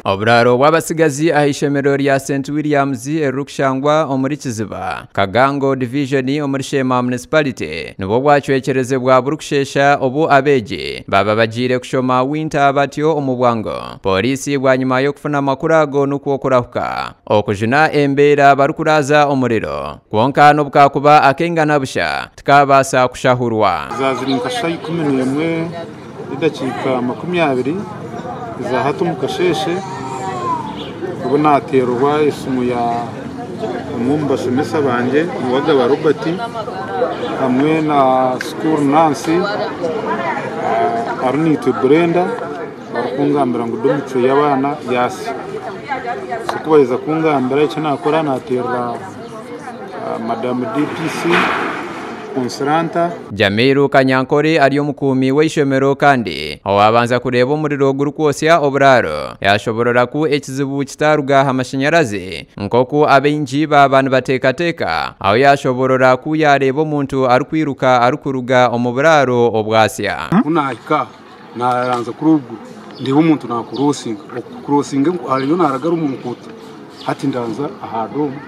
Oburaaro bw'abatsigazi aha ishomero rya St Williams eririkushangwa omuri Kiziba, Kagango Division omuri Sheema Municipality nibwo bwacwekyerezibwa burikusheesha obu abeegi baba bagiire kushoma winter batyo omu bwangu. Pooriisi bwanyima y'okufuna amakuru ago nikwo kurahuka okujuna embeera barikuraaza omuriro kwonka n'obu kaakuba ak'eingana busha tikabaasa kushahurwa. Zaaza ziri nka shaaha 11 n'edakiika 20 eza hati omu kasheeshe obu naateerwa esimu ya omwe omu bashomesa bangye Nuwagaba Robert hamwe na school nurse Arinaitwe Brenda barikungambira ngu dormitory y'abaana yaasya. So ku baheza kungambira eki naakora naateerera Madam DPC Consolanta. Jamiru Kanyankore ari omukuumi w'eishomero kandi owaabanza kureeba omuriro gurikwotsya oburaaro yaashoborora ku ekizibu kitaruga aha mashanyarazi nk'oku abaingi baaba nibateekateeka aho yaashoborora ku yaareeba omuntu arikwiruka arikuruga omu buraaro obwasya. Ku naahika naaranzya kuri oruguru ndeeba omuntu naakuroosinga, okukuroosinga ariyo naaragara omu nkuuto hati ndanza aha doomu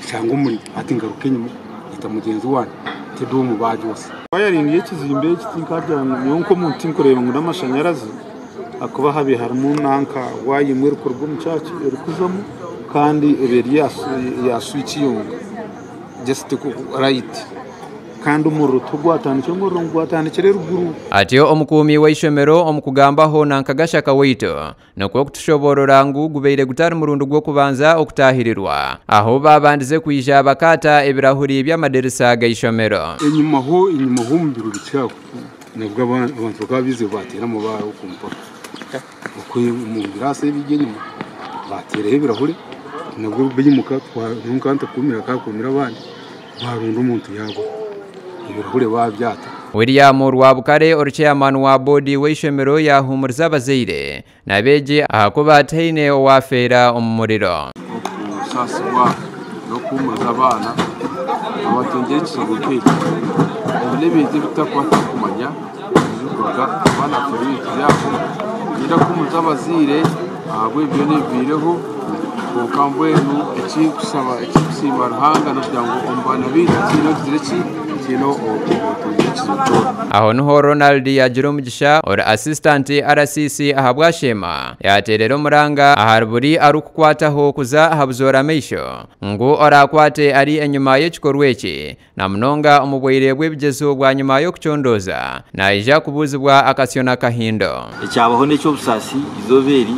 nshanga omuriro hati ngaruka enyima nyeta mugyenzi wangye nti edoomu baagyotsya. Wayaringi y'ekizimbe eki tinkagira ngu nyowe nk'omuntu tinkureeba ngu n'amashanyarazi ahakuba habaire harimu nanka waaya emwe erikuruga omu church erikuzamu kandi eba eri eya switch yonka just light kandi omuriro tigwatandikire omuriro ngu gwatandikire eruguru. Atyo omukuumi w'eishomero omu kugambaho na Nkagashaka waitu nikwo kutushoboorora ngu gubaire gutari murundi gw'okubanza okutaahirirwa ahu baabandize kwija bakaata ebirahuri by'amadirisa g'eishomero. Enyimaho enyimaho omu biro bikye aho nabwo abantu bakaba baizire baateera amabaare okwo mpaka okwo omu biraasa ebiri enyima baateeraho ebirahure nabwo baimuka nyowe nkaba ntakuumire hakaba hakuumire abandi baaronda omuntu yaagwa ebirahure baabyata. William Rwabukare ori chairman wa boodi w'eishomero yaahuumuriza abazaire n'abeegi ahakuba tihaine owaafeera omu muriro. Okusaasibwa n'okuhuumuriza abaana abatungire ekizibu nk'eki. Ebi n'ebintu ebi tutakuba turikumanya ebirikuruga abaana bafeerwa ebintu byabo. Niinyenda kuhuumuriza abazaire ahabw'ebi byona ebibaireho kwonka mbwenu ekinkusaba ekinkusiima Ruhanga n'okugira ngu omu baana baitu tihaine ogizire ki tihaine otungire ekizibu kyona. Aho niho Ronald yaagira omugisha ori Assistant RCC ahabwa Sheema yaateerera omuranga ahari buri arikukwataho kuza aha buzoora maisho ngu oraakwate ari enyima y'ekikorwa eki na munonga omu bwaire bw'ebigyezo bwanyima y'okucondooza naija kubuuzibwa akasyo n'akahindo. Ekyabaho n'eky'obusaasi eizooba eri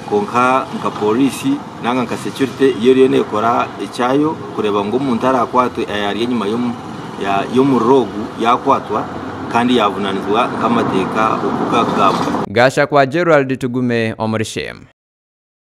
kwonka nka pooriisi nanga nka security yo eriyo neekora ekyayo kureeba ngu omuntu araakwatwe ari enyima y'omuriro ogu yaakwatwa kandi yaavunaanizibwa nk'amateeka oku gakugamba. Gashakwa Gerald Tugume omuri Sheema.